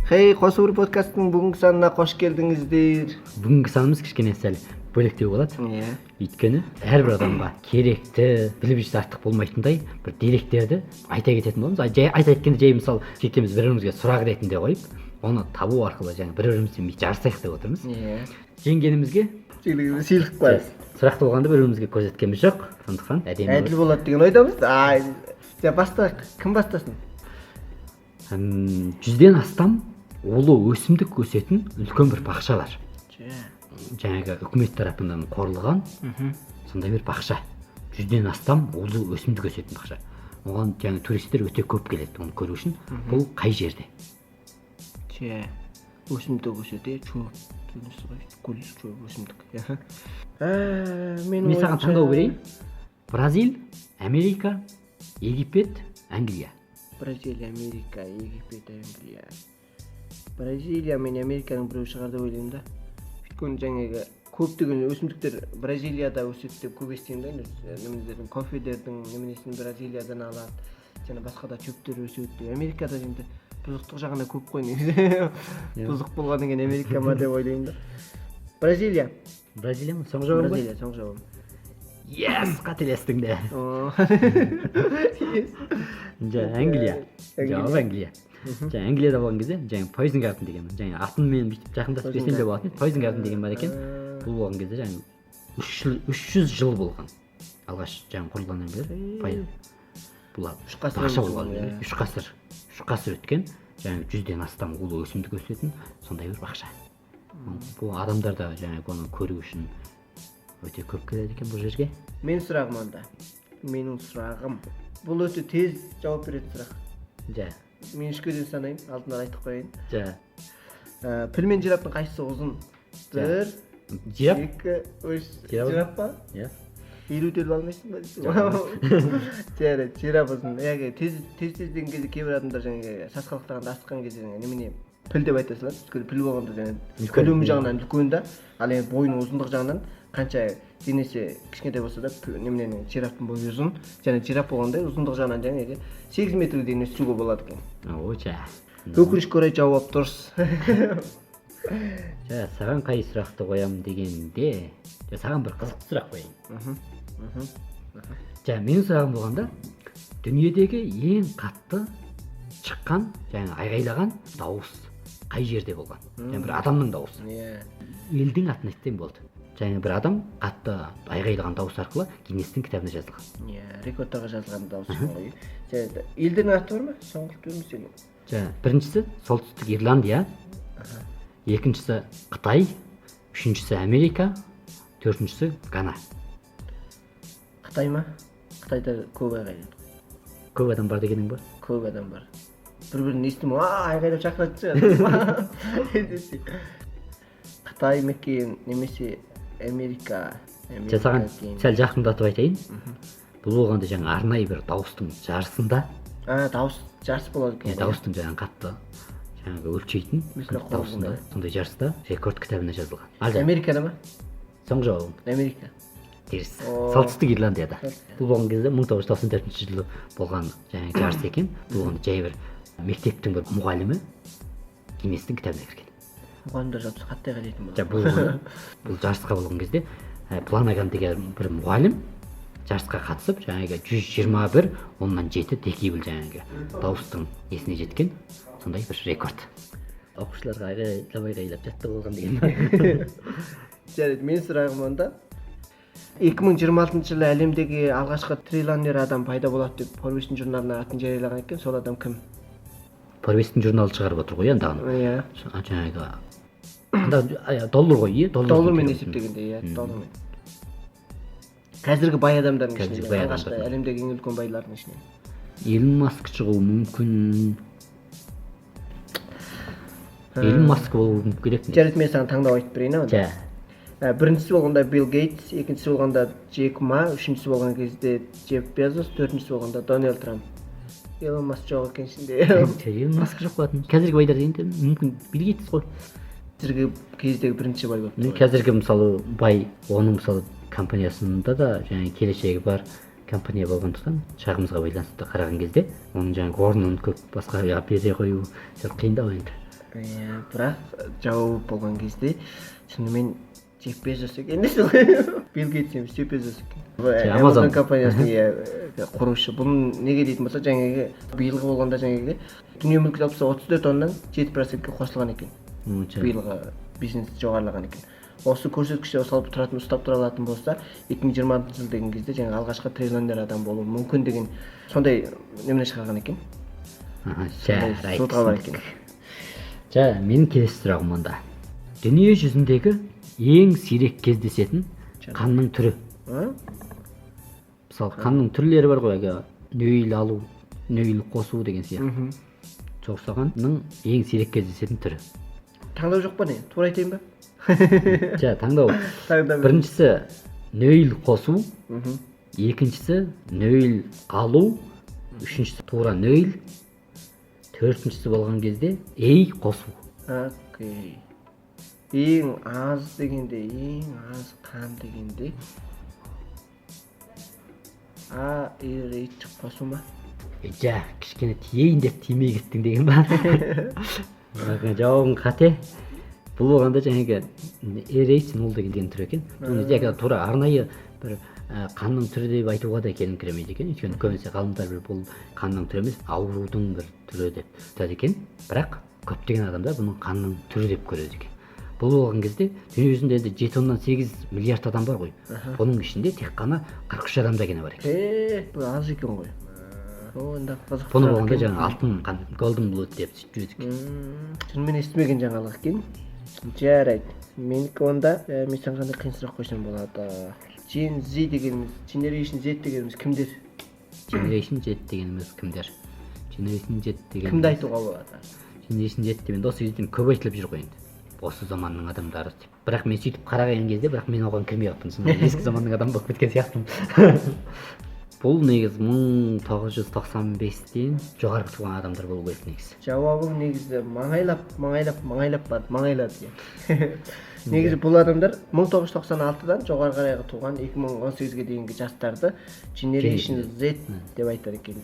Хей, Қос подкастының бүгінгі санына қош келдіңіздер. Бүгінгі санымыз кішкене сәл бөлектеу болады. Иә. Өйткені әрбір адамға керекті, біліп жүрсе артық болмайтындай бір деректерді айта кететін боламыз. Жай айта кеткенде, жай мысал екеуміз бір бірімізге сұрақ ретінде қойып, оны табу арқылы жаңа бір бірімізбен жарысайық деп отырмыз. Иә. Жеңгенімізге сыйлық бар. Сұрақты болғанда бір бірімізге көрсеткеніміз жоқ, сондықтан әдемі. Әділ болады деген ойдамыз. Ай, бастайық. Кім бастасын? 100-ден астам улы өсімдік өсетін үлкен бір бақша бар. Жаңағы үкімет тарапынан қорылған сондай бір бақша. 100-ден астам улы өсімдік өсетін бақша. Оған жаңа туристер өте көп келеді оны көру үшін. Бұл қай жерде? Өсімдік өседі, шөп, гүл, шөп, өсімдік. Мен саған таңдау берейін. Бразил, Америка, Египет, Англия. Бразилия, Америка, Египет, Англия. Бразилия мен Американың біреуі шығар деп ойлаймын да. Өйткені жаңағы көптеген өсімдіктер Бразилияда өседі деп көп естимін да. Неменелердің, кофедердің неменесін Бразилиядан алады, және басқа да шөптер өседі. Америкада енді бұзықтық жағынан көп қой негізі. Бұзық болғаннан кейін Америка ма деп ойлаймын да. Бразилия. Бразилия ма? Соңғы жауабың ба? Бразилия, соңғы жауабым. Yes, қателестің де. Англия. Жауап Англия. Жаңа Англияда болған кезде жаңа Poison Garden деген, жаңа атымен бүйтіп жақындасып берсем де болатын. Poison Garden деген бар екен. Бұл болған кезде жаңа 300 жыл болған. Алғаш жаңа құрылғаннан бері бұл бақша болған. 3 ғасыр. 3 ғасыр өткен, жаңа 100-ден астам улы өсімдік өсетін сондай бір бақша. Бұл адамдар да жаңа оны көру үшін өте көп келеді екен бұл жерге. Менің сұрағым онда. Менің сұрағым. Бұл өте тез жауап беретін сұрақ. Жа. Мен үшке дейін санайын, алдынан айтып қояйын. Жа. Піл мен жирафтың қайсысы ұзын? 1, Жираф. 2, 3. Жираф. Жираф па? Иә. Елу төлеп алмайсың ба дейсің? Жарайды, жираф ұзын. Яғни тез тез деген кезде кейбір адамдар жаңағы сасқалақтағанда, асыққан кезде жаңағы немене піл деп айта салады. Өйткені піл болғанда жаңағы көлемі жағынан үлкен да, ал енді бойының ұзындығы жағынан қанша денесі кішкентай болса да немененің жирафтың бойы ұзын. Және жираф болғанда ұзындық жағынан жаңағы 8 метрге дейін өсіруге болады екен. Оча. Өкінішке орай жауап дұрыс. Жа, саған қай сұрақты қоямын дегенде, жа, саған бір қызықты сұрақ қояйын. Жа, менің сұрағым болғанда, дүниедегі ең қатты шыққан, жаңа айғайлаған дауыс қай жерде болған? Жаңа бір адамның дауысы. Елдің атын айтсаң болды. Жаңа бір адам қатты айғайлаған дауыс арқылы Гиннестің кітабына жазылған. Иә, рекордтарға жазылған дауыс ғой. Және елдің аты бар ма? Соңғы көрмес елдің. Жаңа біріншісі Солтүстік Ирландия, екіншісі Қытай, үшіншісі Америка, төртіншісі Гана. Қытай ма? Қытайда көп айғайлайды. Көп адам бар дегенің ба? Көп адам бар. Бір-бірін естімей, айғайлап шақыратын шығар. Қытай ма екен, немесе Америка. Жа, саған сәл жақындатып айтайын. Бұл болғанда жаңа арнайы бір дауыстың жарысында. Дауыс жарыс болады екен. Дауыстың жаңа қатты жаңағы өлшейтін дауысында, сондай жарыста рекорд кітабына жазылған. Америкада ма? Соңғы жауабым. Америка. Теріс. Солтүстік Ирландияда. Бұл болған кезде 1994 жылы болған жаңа жарыс екен. Бұл болғанда жай бір мектептің бір мұғалімі Гиннестің кітабына кірген. Мұғалімдер жалпы қатты айғайлайтын болады. Бұл жарысқа болған кезде Планаган деген бір мұғалім жарысқа қатысып, жаңағы 121,7 децибел жаңағы дауыстың несіне жеткен сондай бір рекорд. Оқушыларға айғайлап айғайлап жаттығу болған деген. Жарайды, менің сұрағым онда. 2026 жылы әлемдегі алғашқы триллионер адам пайда болады деп Forbes-тің журналына атын жариялаған екен. Сол адам кім? Forbes-тің журналы шығарып отыр ғой енді аны. Иә. Жаңағы доллар ғой, иә? Доллармен есептегенде, иә, доллармен. Қазіргі бай адамдардың ішінен, алғашқы әлемдегі ең үлкен байлардың ішінен. Илон Маск шығуы мүмкін. Илон Маск болуы керек. Жарайды, мен саған таңдау айтып берейін онда. Біріншісі болғанда Билл Гейтс, екіншісі болғанда Джек Ма, үшіншісі болған кезде Джефф Безос, төртіншісі болғанда Дональд Трамп. Илон Маск жоқ екен ішінде. Илон Маск жоқ болатын. Қазіргі байлар дегенде мүмкін Билл Гейтс қой. Қазіргі кездегі бірінші бай болып тұр. Қазіргі мысалы бай, оның мысалы компаниясында да және келешегі бар. компания болғандықтан шағымызға байланысты қараған кезде оның жаңағы орнын көп басқаға бере қою сәл қиындау енді. Иә, бірақ жауап болған кезде шынымен Джефф Безос екен дейсің ғой. Билл Гейтс емес, Джефф Безос екен. Amazon компаниясының, иә, құрушы. Бұны неге дейтін болса, жаңағы биылғы болғанда жаңағы дүние мүлкі жалпы 34,7%-ке қосылған екен. Биылғы бизнес жоғарылаған екен. Осы көрсеткіште салып тұратын, ұстап тұра алатын болса, 2020 жыл деген кезде жаңағы алғашқы триллионер адам болуы мүмкін деген сондай немене шығарған екен. Жарайды. Бар екен. Жа, менің келесі сұрағым онда. Дүние жүзіндегі ең сирек кездесетін қанның түрі. Мысалы, қанның түрлері бар ғой, әлгі нөйл алу, нөйл қосу деген сияқты. Соғысағанның ең сирек кездесетін түрі. Таңдау жоқ па не? Тура айтайын ба? Жа, таңдау. Біріншісі нөйл қосу, екіншісі нөйл алу, үшіншісі тура нөйл, төртіншісі болған кезде ей қосу. Окей. Ең аз дегенде, ең аз қан дегенде А, Р, H қосу ма? Жа, кішкене тиейін деп тимей кеттің деген ба? Жауабың қате. Бұл болғанда жаңағы RH 0 деген түрі екен. Бұны жай тура арнайы бір қанның түрі деп айтуға да келіңкіремейді екен. Өйткені көбінесе ғалымдар бір бұл қанның түрі емес, аурудың бір түрі деп айтады екен. Бірақ көптеген адамдар бұның қанның түрі деп көреді екен. Бұл болған кезде дүние жүзінде енді 7,8 миллиард адам бар ғой. Бұның ішінде тек қана 43 адамда ғана бар екен. Бұл аз екен ғой. Онда қызық. Бұны болғанда жаңағы алтын қан, golden blood деп сөйтіп жүреді екен. Шынымен естімеген жаңалық екен. Жарайды. Менікі онда, мен саған қандай қиын сұрақ қойсам болады? Gen Z дегеніміз, Generation Z дегеніміз кімдер? Generation Z дегеніміз кімдер? Generation Z деген кімді айтуға болады? Generation Z деген осы кезден көп айтылып жүр ғой енді. Осы заманның адамдары деп. Бірақ мен сөйтіп қараған кезде, бірақ мен оған кірмей қалыппын. Сонда ескі заманның адамы болып кеткен сияқтымын. Бұл негізі 1995-тен жоғары туған адамдар болу керек негізі. Жауабың негізі маңайлап, маңайлап, маңайлап барды, маңайлады. Негізі бұл адамдар 1996-дан жоғары қарайғы туған 2018-ге дейінгі жастарды Generation Z деп айтады екен.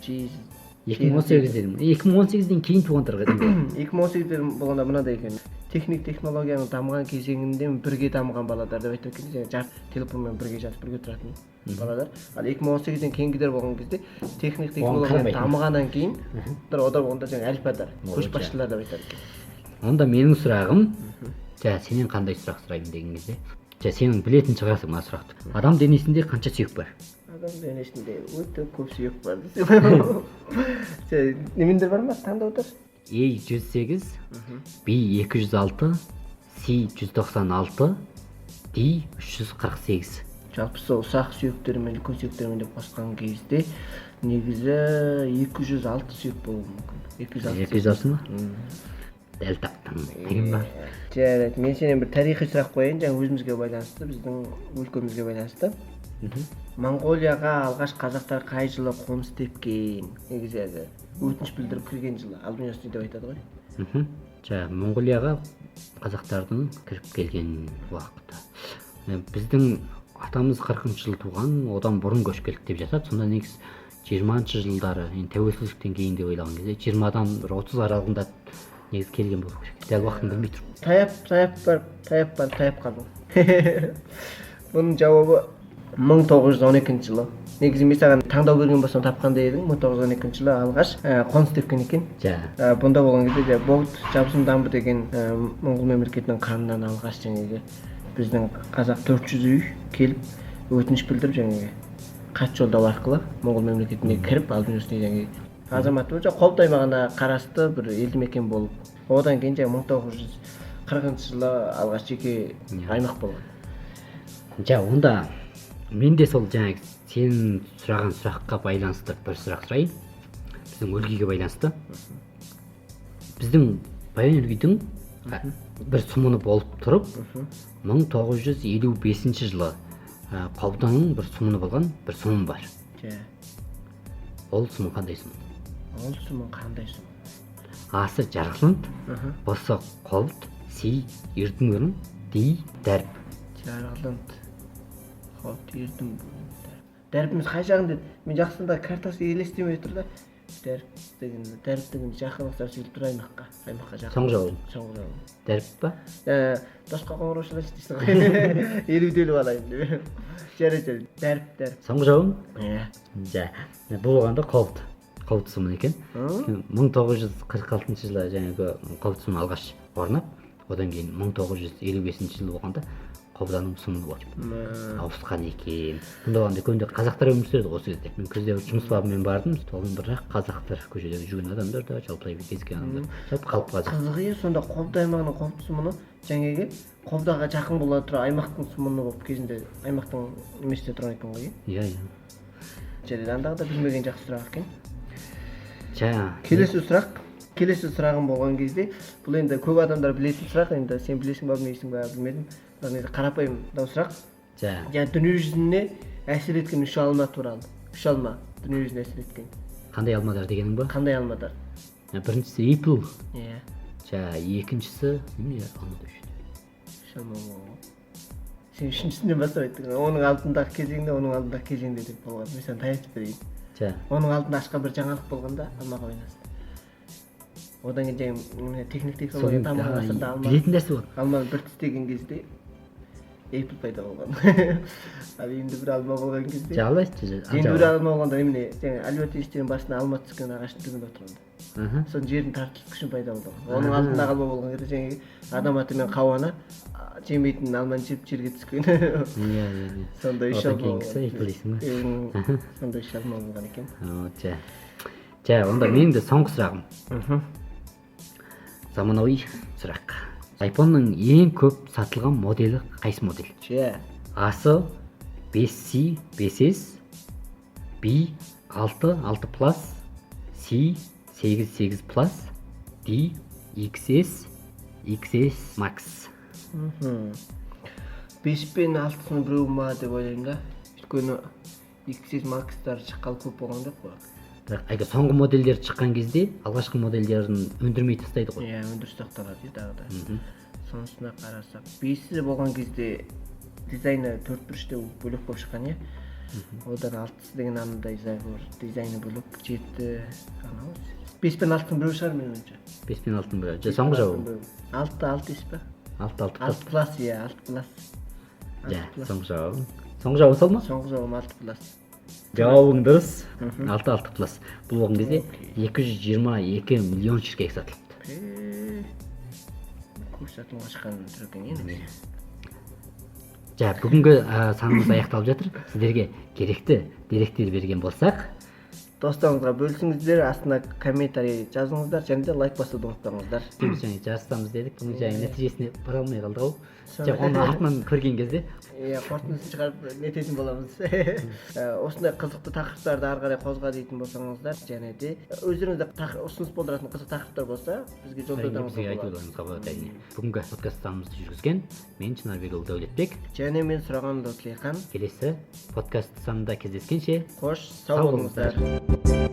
2018 дедім. 2018-ден кейін туғандар ғой. 2018-ден болғанда мынадай екен. Техник технологияның дамыған кезеңінде бірге дамыған баладар деп айтады екен. Және жарты телефонмен бірге жатып бірге тұратын баладар. Ал 2018-ден кейінгілер болған кезде техник технология дамығаннан кейін олар болғанда жаңа альфадар, көшбасшылар деп айтады екен. Онда менің сұрағым, жа, сенен қандай сұрақ сұраймын деген кезде, жа, сенің білетін шығарсың мына сұрақты. Адам денесінде қанша сүйек бар? Адам денесінде өте көп сүйек бар. Немендер бар ма таңдаудар? A 108, B 206, C 196, D 348. Жалпы сол ұсақ сүйектермен, үлкен сүйектермен деп қосқан кезде негізі 206 сүйек болуы мүмкін. 206 ма? Дәл таптың деген ба? Жарайды, мен сенен бір тарихи сұрақ қояйын, жаңа өзімізге байланысты, біздің өлкемізге байланысты. Моңғолияға алғаш қазақтар қай жылы қоныс тепкен? Негізі әлгі өтініш білдіріп кірген жылы, Алдын деп айтады ғой. Жа, Моңғолияға қазақтардың кіріп келген уақыты. Біздің атамыз 40 жылы туған, одан бұрын көшіп келдік деп жатады. Сонда негізі 20 жылдары, енді тәуелсіздіктен кейін деп ойлаған кезде 20-дан бір 30 аралығында негізі келген болу керек. Дәл уақытын білмей тұрмын. Таяп барып, таяп қалдым. Бұның жауабы 1912 жылы. Негізі мен саған таңдау берген болсам тапқандай едің. 1912 жылы алғаш қоныс тепкен екен. Бұнда болған кезде Богд Жабсындамбы деген Моңғол мемлекетінің ханынан алғаш жаңағы біздің қазақ 400 үй келіп өтініш білдіріп жаңағы хат жолдау арқылы Моңғол мемлекетіне кіріп алдын үстіне жаңағы азамат Қобда аймағына қарасты бір елді мекен болып, одан кейін жаңағы 1940 жылы алғаш жеке аймақ болған. Жа, онда мен де сол жаңағы сен сұраған сұраққа байланысты бір сұрақ сұрайын. Біздің өлкеге байланысты. Біздің Баян өлкейдің бір сұмыны болып тұрып, 1955 жылы Қобданың бір сұмыны болған бір сұмын бар. Ол сұмын қандай сұмын? Ол сұмын қандай сұмын? Асы Жарқылынт, Б-сы Қобд, С Ердіңөрін, Д Дәріп. Жарқылынт, Қобд, Ердіңөрін. Дәріпіміз қай жағында еді? Мен жақсында картасы елестемей тұр да. Дәріп деген, Дәріп деген жақын ұқсас келіп тұр аймаққа. Аймаққа жақын. Соңғы жауабың? Соңғы жауабым. Дәріп па? Досқа қоңырау шалайыншы дейсің ғой. 50-де 50 алайын деп. Жарайды, жарайды. Дәріп, Дәріп. Соңғы жауабың? Иә. Жа. Бұл болғанда Қобда. Қобда сұмыны екен. 1946 жылы жаңағы Қобда сұмыны алғаш орнап, одан кейін 1955 жыл болғанда Қобданың сұмыны болып ауысқан екен. Мұнда болғанда көбінде қазақтар өмір сүреді ғой осы кезде. Мен күзде жұмыс бабымен бардым, соның бірақ қазақтар, көшеде жүрген адамдар да, жалпылай кезген адамдар, жалпы қалып қазақ. Қызығы иә, сонда Қобда аймағының Қобда сұмыны жаңағы Қобдаға жақын бола тұра аймақтың сұмыны болып кезінде аймақтың немесінде тұрған екен ғой, иә? Иә, иә. Жарайды, андағы да білмеген жақсы сұрақ екен. Жа. Келесі сұрақ. Келесі сұрағым болған кезде, бұл енді көп адамдар білетін сұрақ, енді сен білесің ба, білмейсің ба, білмедім. Бірақ негізі қарапайым дау сұрақ. Жа. Жаңа дүниежүзіне әсер еткен үш алма туралы. Үш алма дүниежүзіне әсер еткен. Қандай алмадар дегенің ба? Қандай алмадар? Біріншісі Apple. Иә. Жа, екіншісі немене алмада үш? Үш алма болған ғой. Сен үшіншісінен бастап айттың. Оның алдындағы кезеңде, оның алдындағы кезеңде деп болған. Мен саған таяқ берейін. Жа. Оның алдында ашқан бір жаңалық болған да, алмаға байланысты. Одан кейін жаңа міне техник технология дамыған ғасырда алма білетін нәрсе болды. Алманы бір тістеген кезде Apple пайда болған. Ал енді бір алма болған кезде Жалай, жа. Енді бір алма болғанда немене, жаңа Альберт Эйнштейн басына алма түскен ағаштың түбінде отырғанда. Соның жердің тартылыс күшін пайда болды. Оның алдындағы алма болған кезде жаңағы Адам ата мен Қауана жемейтін алманы жеп жерге түскен. Иә, иә, иә. Сондай үш Одан алма кейінгісі Apple дейсің ба? Сондай үш алма болған екен. Жа. Жа, онда менің де соңғы сұрағым. Заманауи сұрақ. iPhone-ның ең көп сатылған моделі қайсы модель? Жа. А-сы 5C, 5S, B 6, 6 Plus, C 8, 8 Plus, D XS, XS Max. 5 пен 6-сының біреуі ма деп ойлаймын да. Өйткені XS Max-тар шыққалы көп болған жоқ қой. Бірақ әлгі соңғы модельдер шыққан кезде алғашқы модельдерін өндірмей тастайды ғой. Иә, өндіріс тоқталады тағы да. Сонысына қарасақ, 5-сі болған кезде дизайны төрт бұрышты бөлек болып шыққан, иә. Одан 6-сы деген анандай дизайны бөлек, 7 анау. 5 пен 6-ның біреуі шығар менің ойымша. 5 пен 6-ның біреуі. Жа, соңғы жауабы. 6, 6 емес па? 6, 6 6 плюс, иә, 6 плюс. Жа, соңғы жауабың. Соңғы жауабың сол ма? Соңғы жауабым 6 плюс. Жауабың дұрыс. 6, 6 плюс. Бұл болған кезде 222 миллион шіркек сатылыпты. Көп сатылымға шыққан түр екен енді. Жа, бүгінгі санымыз аяқталып жатыр. Сіздерге керекті деректер берген болсақ, достарыңызға бөлісіңіздер, астына комментарий жазыңыздар және де лайк басуды ұмытпаңыздар. Біз жаңа жарысамыз дедік, бұның жаңа нәтижесіне бара алмай қалдық ау. Жаңа оның артынан көрген кезде иә, қорытындысын шығарып нететін боламыз. Осындай қызықты тақырыптарды ары қарай қозға дейтін болсаңыздар, және де өздеріңізде ұсыныс болдыратын қызық тақырыптар болса, бізге жолдауларыңызға бізге болады. айтуларыңызға болады әрине. Бүгінгі подкаст санымызды жүргізген мен Шынарбекұлы Дәулетбек және мен Сұрағанұлы Тілеухан. Келесі подкаст санында кездескенше қош, сау болыңыздар.